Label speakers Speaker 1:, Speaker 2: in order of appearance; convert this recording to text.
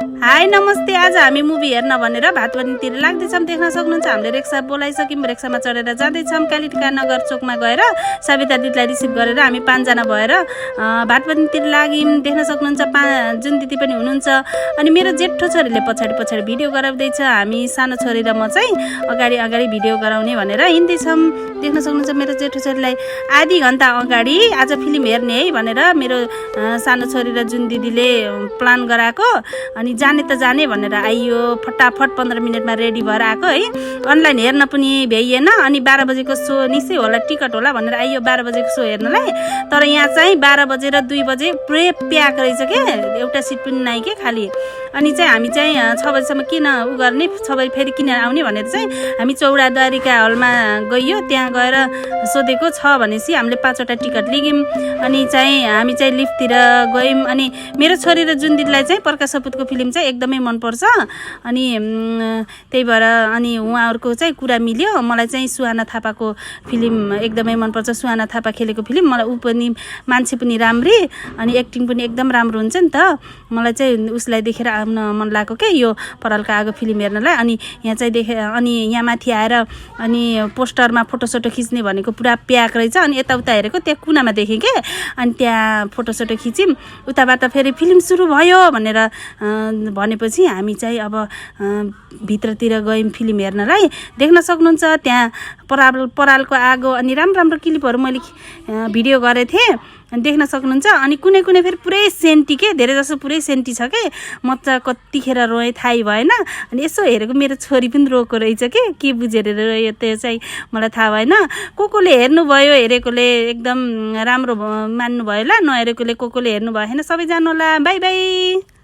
Speaker 1: High नमस्ते। आज हामी मुभी हेर्न भनेर भातबनीतिर लाग्दैछौँ। देख्न सक्नुहुन्छ हामीले रिक्सा बोलाइसक्यौँ। रिक्सामा चढेर जाँदैछौँ। कालीटिका नगर चोकमा गएर सविता दिदीलाई रिसिभ गरेर हामी 5 जना भएर भातबनीतिर लाग्यौँ। देख्न सक्नुहुन्छ जुन दिदी पनि हुनुहुन्छ। अनि मेरो जेठो छोरीले पछाडि भिडियो गराउँदैछ। हामी सानो छोरी र म चाहिँ अगाडि भिडियो गराउने भनेर हिँड्दैछौँ। देख्न सक्नुहुन्छ मेरो जेठो छोरीलाई आधी घन्टा अगाडि आज फिल्म हेर्ने है भनेर मेरो सानो छोरी र जुन दिदीले प्लान गराएको। अनि जाने त जाने भनेर आइयो। फटाफट 15 मिनटमा रेडी भएर आएको है। अनलाइन हेर्न पनि भ्याइएन। अनि 12 बजेको सो निश्चय होला, टिकट होला भनेर आइयो 12 बजेको सो हेर्नलाई। तर यहाँ चाहिँ 12 बजे र 2 बजे पुरै प्याक रहेछ के, एउटा सिट पनि नै के खाली। अनि चाहिँ हामी चाहिँ 6 बजेसम्म किन उ गर्ने, 6 बजे फेरि किन आउने भनेर चाहिँ हामी चौडा द्वारिका हलमा गइयो। त्यहाँ गएर सोधेको छ भनेपछि हामीले 5 वटा टिकट लिग्यौँ। अनि चाहिँ हामी चाहिँ लिफ्टतिर गयौँ। अनि मेरो छोरी र जुन दिदीलाई चाहिँ प्रकाश सपुतको फिल्म चाहिँ एकदमै मनपर्छ। अनि त्यही भएर अनि उहाँहरूको चाहिँ कुरा मिल्यो। मलाई चाहिँ सुहाना थापाको फिल्म एकदमै मनपर्छ। सुहाना थापा खेलेको फिल्म मलाई ऊ पनि मान्छे पनि राम्री अनि एक्टिङ पनि एकदम राम्रो हुन्छ नि त। मलाई चाहिँ उसलाई देखेर आउन मन लागेको के यो परालको आगो फिल्म हेर्नलाई। अनि यहाँ चाहिँ अनि यहाँ माथि आएर अनि पोस्टरमा फोटोसोटो खिच्ने भनेको पुरा प्याक रहेछ। अनि यताउता हेरेको त्यहाँ कुनामा देखेँ के। अनि त्यहाँ फोटोसोटो खिच्यौँ। उताबाट फेरि फिल्म सुरु भयो भनेर भनेपछि हामी चाहिँ अब भित्रतिर गयौँ फिल्म हेर्नलाई। देख्न सक्नुहुन्छ त्यहाँ परालको आगो अनि राम्रो क्लिपहरू मैले भिडियो गरेको थिएँ। देख्न सक्नुहुन्छ। अनि कुनै फेरि पुरै सेन्टी के, धेरै जसो पुरै सेन्टी छ के। म त कतिखेर रोएँ थाहै भएन। अनि यसो हेरेको मेरो छोरी पनि रोएको रहेछ के बुझेर रोयो त्यो चाहिँ मलाई थाहा भएन। कोले हेर्नुभयो, हेरेकोले एकदम राम्रो मान्नुभयो होला, नहेरेकोले कोले हेर्नु भएन। सबैजना होला, बाई बाई।